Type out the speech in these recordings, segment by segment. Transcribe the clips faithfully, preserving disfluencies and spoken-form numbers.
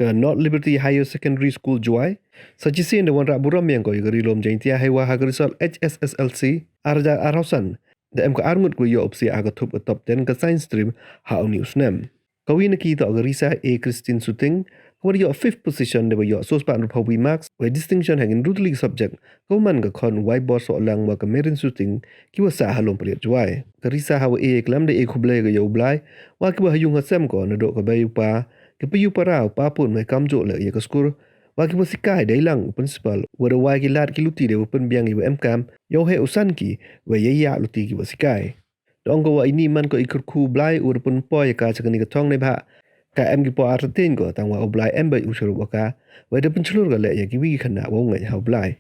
ka North Liberty Higher Secondary School Jowai, sa chisien da wanrah burom ya ka ri lum Jaintia heiwa ha ka result H S S L C ar hajar arphaw san da em ka arngut kiwa yoh u psiah ha ka thup ka top ten ka science stream ha uni u snem. Kawi na ki toh ka Risa A Christine Suting, kawa da yoh fifth position deiwa yoh soo spah ynruphaw wi marks, wei distinction ha ki ynru tylli ki subject, kawa man ka khon Waibor Sohlang wa ka Merin Suting, kiwa sah ha Loompyriat Jowai. Ka Risa hawa e yei klam da e khublei ka ya u Blai wa kiwa ha yung ha sem ko, nadooh ka bei u pa, ki payu para, u pa pun, wei kamjooh leh ya ka skur, wa kiwa sikai deilang u principal wa da wai ki laad ki luti deiwa pynbiang iwa emkaam yow heh u san ki, wei yei yah luti kiwa sikai. Da ong ko wa ini man ko i kyrkhu u Blai uwa da pynpoi ya ka cha kani ka thong neibhah ka em ki por artatien ko, tangwa u Blai em bait u chirup wa ka, wei da pynchlur ka leh ya kiwi ki khynnah wow ngait ha u Blai.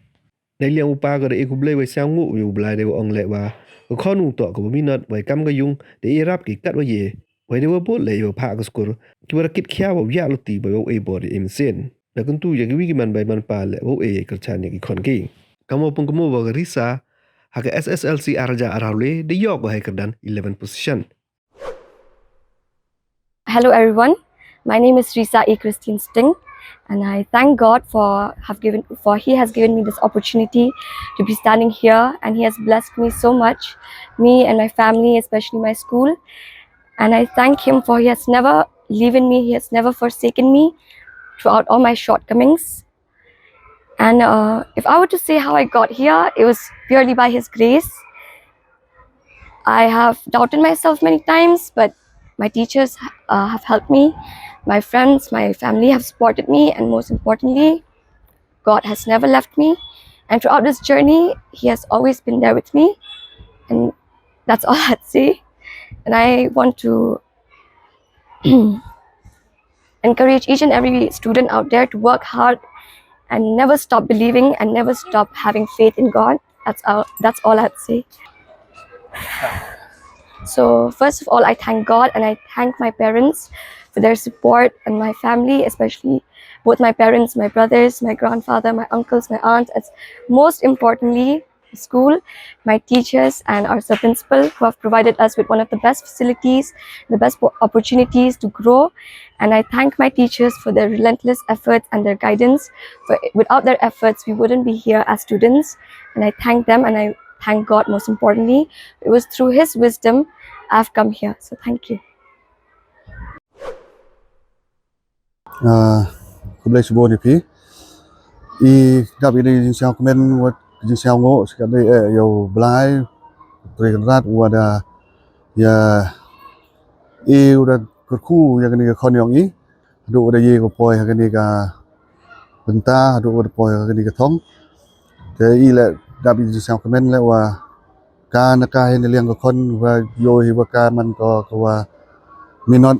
Neiliang u pa ko da e khublei wei sñiawngooh ya u Blai deiwa ong leh wa ka khon u toh kawa minot, wei kam ka yung da e yarap ki katwa ye, wei deiwa bood leh iwa phah ka skur, kiwa da kitkhia wow yah luti wei wow e bor ya i mynsien. Da kyntu ya kiwi ki manbei manpa leh wow e yei kyrchaan ya ki khon ki. Kamwa pynkynmoo wa ka Risa ha ka S S L C ar hajar arphaw le da yoh ko hei kyrdan eleven position. Hello everyone, my name is Risa A Christine Suting, and I thank God for have given for He has given me this opportunity to be standing here, and He has blessed me so much, me and my family, especially my school. And I thank Him for He has never leaving me, He has never forsaken me throughout all my shortcomings. And uh, if I were to say how I got here, it was purely by His grace. I have doubted myself many times, but my teachers uh, have helped me. My friends, my family have supported me, and most importantly, God has never left me. And throughout this journey, He has always been there with me. And that's all I'd say. And I want to encourage each and every student out there to work hard and never stop believing and never stop having faith in God. That's all, that's all I'd say. So first of all, I thank God and I thank my parents for their support and my family, especially both my parents, my brothers, my grandfather, my uncles, my aunts, and most importantly, school, my teachers and our sub principal who have provided us with one of the best facilities, the best po- opportunities to grow. And I thank my teachers for their relentless efforts and their guidance. For without their efforts, we wouldn't be here as students. And I thank them and I thank God most importantly. It was through His wisdom I've come here. So thank you. Ah, khublei chibun ya phi. I dap ini jingsñiaw kmen wa jingsñiaw ngooh, sikatdei eh ya u Blai, Trai Kynrad, wa da ya i u da kyrkhu ya kani ka khon yong i, hadooh wa da ye ko poi ha kani ka bynta, hadooh wa da poi ha kani ka thong. Te i leh dap i jingsñiaw kmen leh wa ka na ka hi na liang ka khon wa yoh hi wa ka man ko kawa minot,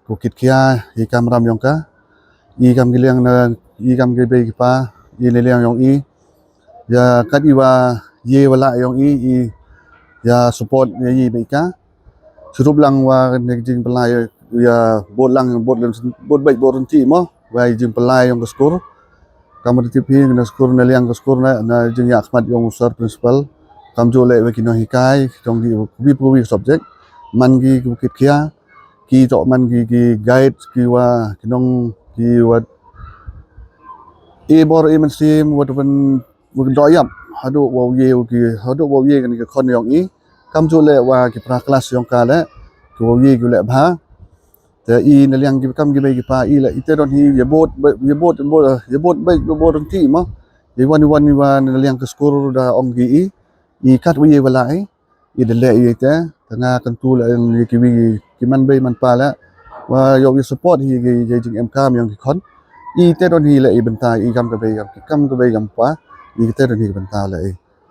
ko kitkhia i kamram yong ka. I kam ki liang na, i kam ki bei ki pa, i na liang yong i. Ya kat i wa ye wa lah yong i, i ya support ya i bei ka. Chirup lang wa ne jingpynlai ya bood lang, bood lang, bood bait bood rynti mo, wa i jingpynlai yong ka skur. Kam wa da tip hi na skur, na liang ka skur na, na jingyakhmat yong u sir principal. Kamjooh leh wa ki nonghikai, yong ki, ki, ki subject. Man ki, ki kitkhia, ki toh man ki, ki guide, ki wa, ki nong, ki wa e bor e mynsiem, wa da pyn, wa da yap hadooh wow ye ki, hadooh wow ye kani ka khon yong i. Kamjooh leh wa ki para class yong ka leh, ki wow ye ki leh bha. Te i na liang ki kam ki bei ki pa, i leh i te don hi ya bood, ya bood, ya bood bait, ya bood rynti mo. Ya wan, wan, wan na liang ka skur da ong ki i, i kat wa ye wa lah i, i da leh i te. Te nga kyntu leh ya kiwi ki manbei manpa leh wa yow ya support hi ya ki, ya ki jingemkam yong ki khon. I te don hi leh i bynta, i kam ka bei kam, ki kam ka bei kam pa, i te don hi bynta leh i.